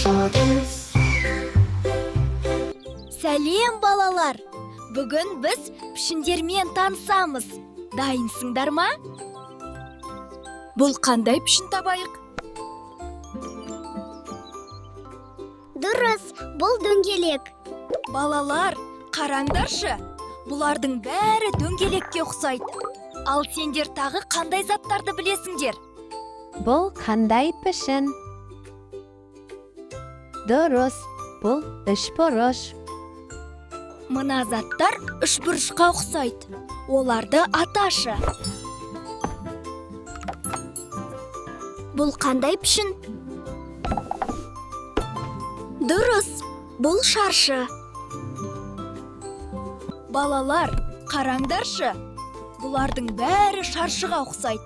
Жұлдыз. Сәлем, балалар! Бүгін біз пішіндермен танысамыз. Дайынсыңдар ма? Бұл қандай пішін, табайық? Дұрыс, бұл дөңгелек. Балалар, қараңдаршы. Бұлардың бәрі дөңгелекке ұқсайды. Ал сендер тағы қандай заттарды білесіңдер? Бұл қандай пішін? Дұрыс, бұл үшбұрыш. Мына заттар үшбұрышқа ұқсайды. Оларды аташы. Бұл қандай пішін? Дұрыс, бұл шаршы. Балалар, қараңдаршы. Бұлардың бәрі шаршыға ұқсайды.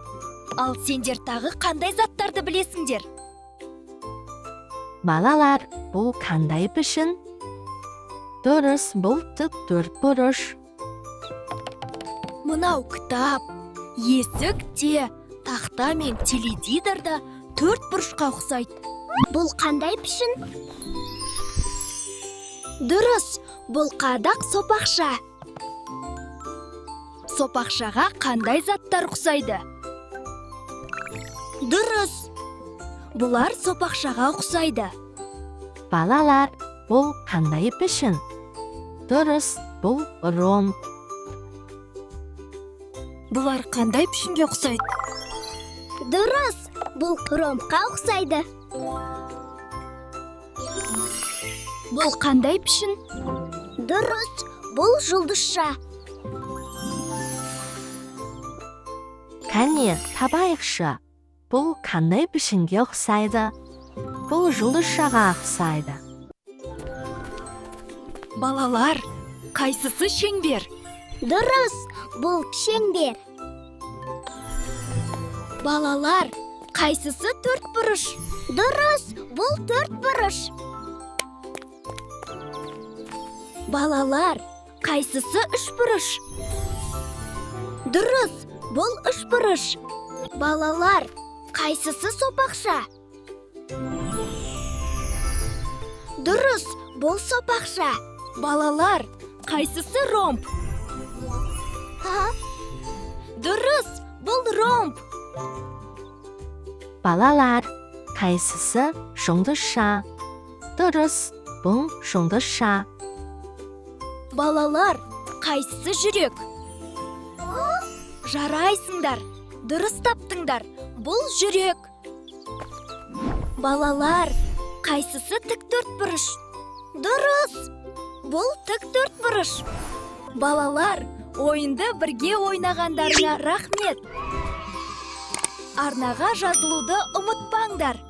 Ал сендер тағы қандай заттарды білесіңдер? Балалар, бұл қандай пішін? Дұрыс, бұл тік төртбұрыш. Мынау кітап, есік те, тақта мен теледидар да төрт бұрышқа ұқсайды. Бұл қандай пішін? Дұрыс, бұл қадақ сопақша. Сопақшаға қандай заттар ұқсайды? Дұрыс. Бұлар сопақшаға ұқсайды. Балалар, бұл қандай пішін? Дұрыс, бұл ромб. Бұлар қандай пішінге ұқсайды? Дұрыс, бұл ромбқа ұқсайды. Бұл қандай пішін? Дұрыс, бұл жұлдызша. Кәне, табайықшы. Бұл қандай пішінге ұқсайды? Бұл жұлдызшаға ұқсайды. Балалар, қайсысы шеңбер? Дұрыс, бұл шеңбер. Балалар, қайсысы төрт бұрыш? Дұрыс, бұл төрт бұрыш. Балалар, қайсысы үш бұрыш? Дұрыс, бұл үш бұрыш. Балалар, қайсысы сопақша? Дұрыс, бұл сопақша. Балалар, қайсысы ромб? Дұрыс, бұл ромб. Балалар, қайсысы жұлдызша? Дұрыс, бұл жұлдызша. Балалар, қайсысы жүрек? Жарайсыңдар, дұрыс таптыңдар. Бұл жүрек. Балалар, қайсысы тік төртбұрыш? Дұрыс, бұл тік төртбұрыш. Балалар, ойынды бірге ойнағандарыңа рахмет. Арнаға жазылуды ұмытпаңдар.